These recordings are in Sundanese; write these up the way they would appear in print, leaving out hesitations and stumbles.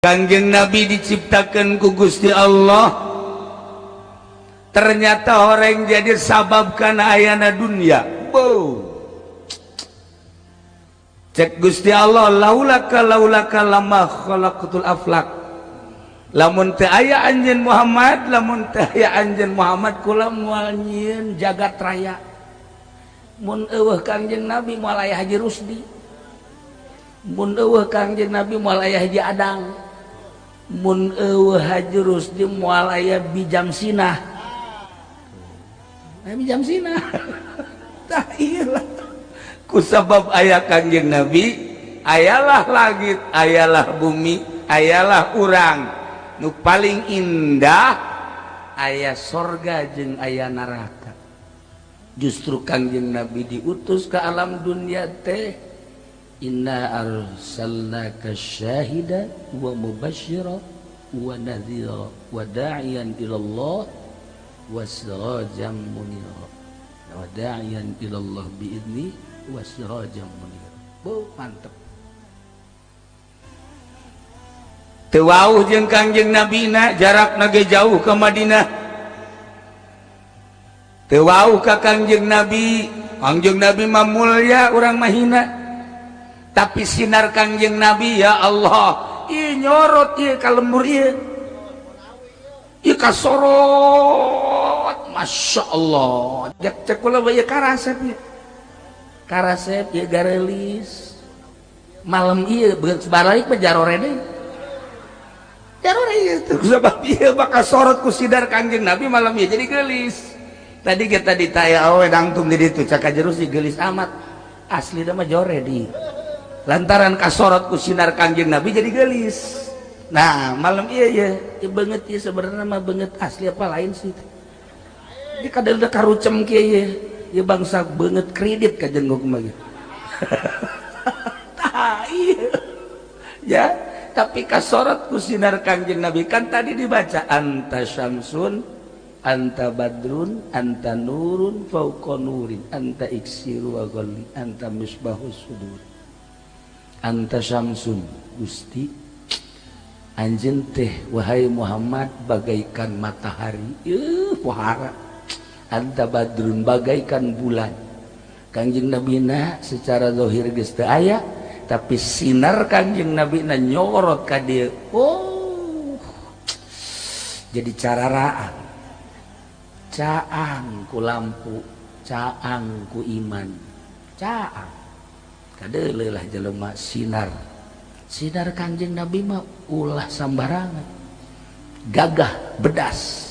Kangjeng Nabi diciptakan ku Gusti Allah, ternyata orang jadi sabab karena ayana dunia. Bow. Cek Gusti Allah, laulaka laulaka lama khalaqtul aflak. Lamun teu aya anjeun Muhammad, lamun teu aya anjeun Muhammad, kula moal nyieun jagat raya. Mun euweuh Kangjeng Nabi, moal aya Haji Rusdi. Mun euweuh Kangjeng Nabi, moal aya Haji Adang. Mun euweuh Haji Rusdi, moal aya Bijam Sinah. Aya Bijam Sinah. Tah, ieu lah. Ku sabab aya Kangjeng Nabi, ayalah langit, ayalah bumi, ayalah urang. Nu paling indah aya sorga jeung aya neraka. Justru Kangjeng Nabi diutus ke alam dunia teh, inna arsalnaka syahida wa mubasyira wa nadhira wa da'iyan ila Allah wa sirajan munira wa da'iyan ila Allah biidni wa sirajan munira. Bo, mantep. Teu wauh jeung Kangjeng Nabi na, jarakna ge jauh ke Madinah. Teu wauh ka Kangjeng Nabi. Kangjeng Nabi mah mulya, urang mah hina. Tapi sinar Kangjeng Nabi, ya Allah, ieu nyorot ieu ka lembur ieu. Ieu kasorot, Masya Allah. Cek cek kula ieu karasep ieu. Karasep ieu garelis. Malam ieu beus balik mah jarore deui. Jarore ieu teh sabab ieu bakal sorot ku sinar Kangjeng Nabi, malam ieu jadi geulis. Tadi kita ditanya awe dangtung di ditu, cak jerus geulis amat. Asli mah jore di. Lantaran kasorot ku sinar Kangjeng Nabi jadi gelis. Nah, malam iya ya, ya banget ya, sebenarnya mah banget asli apa lain sih. Di kadang udah karucem kieu ya, ya bangsa banget kredit ka jenggok mah. Tah, iya. Ya, tapi kasorot ku sinar Kangjeng Nabi, kan tadi dibaca anta syamsun, anta badrun, anta nurun fauqa nurin, anta iksiru wa ghalli, anta misbahus sudur. Anta syamsun, Gusti anjeun teh wahai Muhammad bagaikan matahari, pohara. Anta badrun, bagaikan bulan. Kangjeng Nabina secara zahir geus teu aya, tapi sinar Kangjeng Nabina nyorot ka dieu. Oh, jadi cararaan, caang ku lampu, caang ku iman, caang kadeuleuh jelema sinar sinar Kangjeng Nabi mah ulah sambarangan, gagah bedas.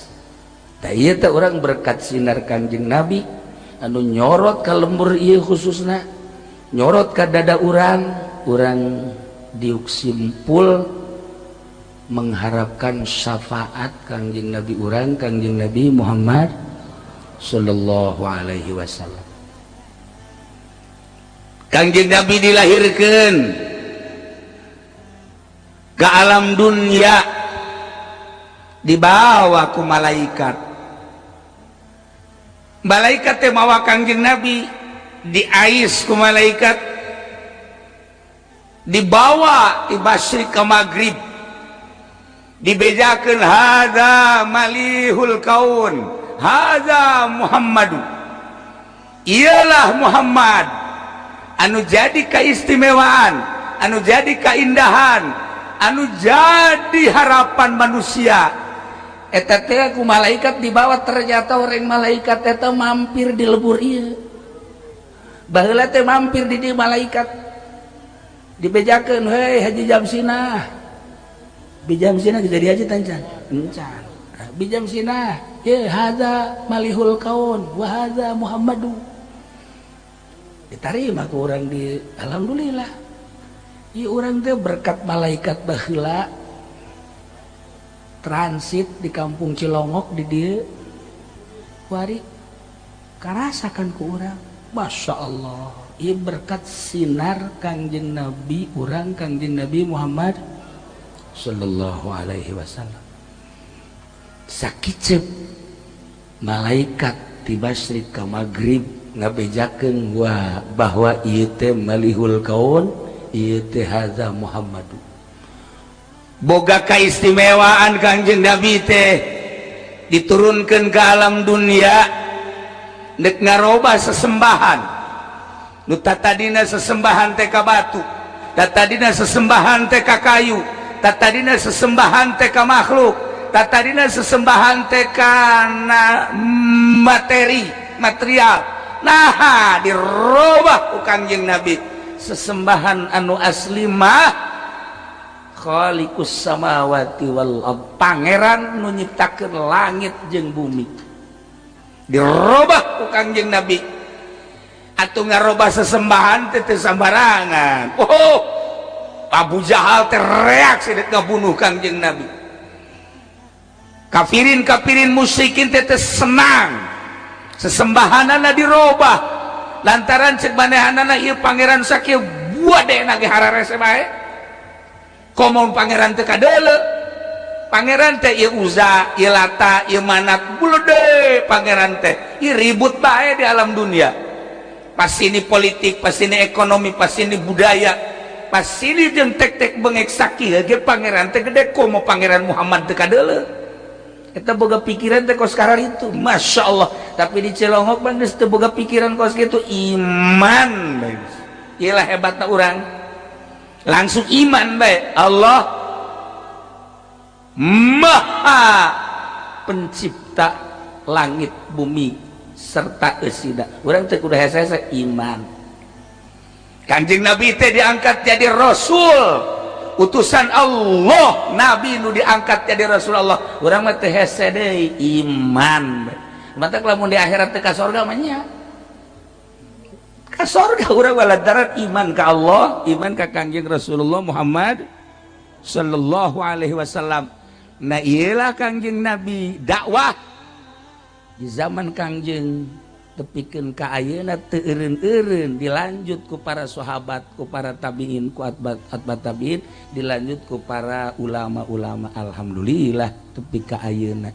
Tah, ieu teh urang berkat sinar Kangjeng Nabi anu nyorot ka lembur ieu, khususna nyorot ka dada urang, urang diuk simpul mengharapkan syafaat Kangjeng Nabi urang, Kangjeng Nabi Muhammad sallallahu alaihi wasallam. Kangjeng Nabi dilahirkan ke alam dunia, dibawa ku malaikat. Malaikat teh mawa Kangjeng Nabi, diais ku malaikat, dibawa di masyrik ke maghrib, dibejakeun, hadza malihul kaun, hadza Muhammadu, ialah Muhammad anu jadi keistimewaan, anu jadi keindahan, anu jadi harapan manusia. Eta teh ku malaikat dibawa, ternyata orang malaikat eta mampir di lebur ieu. Baheula teh mampir di dieu malaikat, dibejakeun, "Hei Haji Jamsinah." Bijamsinah jadi haji tancan encan. Bijamsinah ye, hadza malihul kaun wa hadza Muhammadu. Diterima ke orang di, alhamdulillah. Ieu urang teh berkat malaikat baheula transit di kampung Cilongok di dieu wari karasakan ku urang. Masya Allah, ieu berkat sinar Kangjeng Nabi urang, Kangjeng Nabi Muhammad sallallahu alaihi wasallam. Sakicep malaikat di masyrik ka maghrib ngabejakeun wah bahwa ieu teh malihul kaun, ieu teh hadza Muhammadu. Boga keistimewaan Kangjeng Nabi teh diturunkan ke alam dunia nek ngaroba sesembahan nu tadina sesembahan teh ka batu, tadina sesembahan teh ka kayu, tadina sesembahan teh ka makhluk, tadina sesembahan teh kana materi, material. Nah, dirobah ku Kangjeng Nabi, sesembahan anu asli mah Khaliqus samawati wal ard, pangeran nu nyiptakeun langit jeung bumi. Dirobah ku Kangjeng Nabi. Atuh ngarobah sesembahan teh teu sambarangan. Oh, Abu Jahal teh reaksi dek ngabunuh Kangjeng Nabi. Kafirin kafirin musyrikin teh teu senang sesembahanana dirobah, lantaran cek manehanana ieu pangeran sakieu buade ge hararese bae. Komo pangeran teh kadeuleu, pangeran teh ieu Uza, ieu Lata, ieu Manat, bulede pangeran teh ieu ribut bae di alam dunia. Pas ini politik, pas ini ekonomi, pas ini budaya, pas ini jeung tek-tek bengek sakieu ge pangeran teh gede. Komo pangeran Muhammad teh kadeuleu. Eta boga pikiran teh kos itu, Masya Allah. Tapi di Cilongok bang geus teu boga pikiran kos kitu, iman bae. Iyalah hebatna urang, langsung iman bae Allah Maha Pencipta langit bumi serta eusina. Urang teh kudu hese iman. Kanjeng Nabi teh diangkat jadi rasul, utusan Allah. Nabi nu diangkat jadi rasul Allah, urang mah teh hese deui, iman. Matak lamun di akhirat teh ka sorga mah nya ka sorga urang, lantaran iman ka Allah, iman ka Kangjeng Rasulullah Muhammad sallallahu alaihi wasallam. Nah, iyalah Kangjeng Nabi dakwah di zaman Kangjeng tepikeun ka ayeuna teu eureun-eureun, dilanjut ku para sahabat, ku para tabiin, ku atba atba tabiin, dilanjut ku para ulama-ulama. Alhamdulillah tepi ka ayeuna.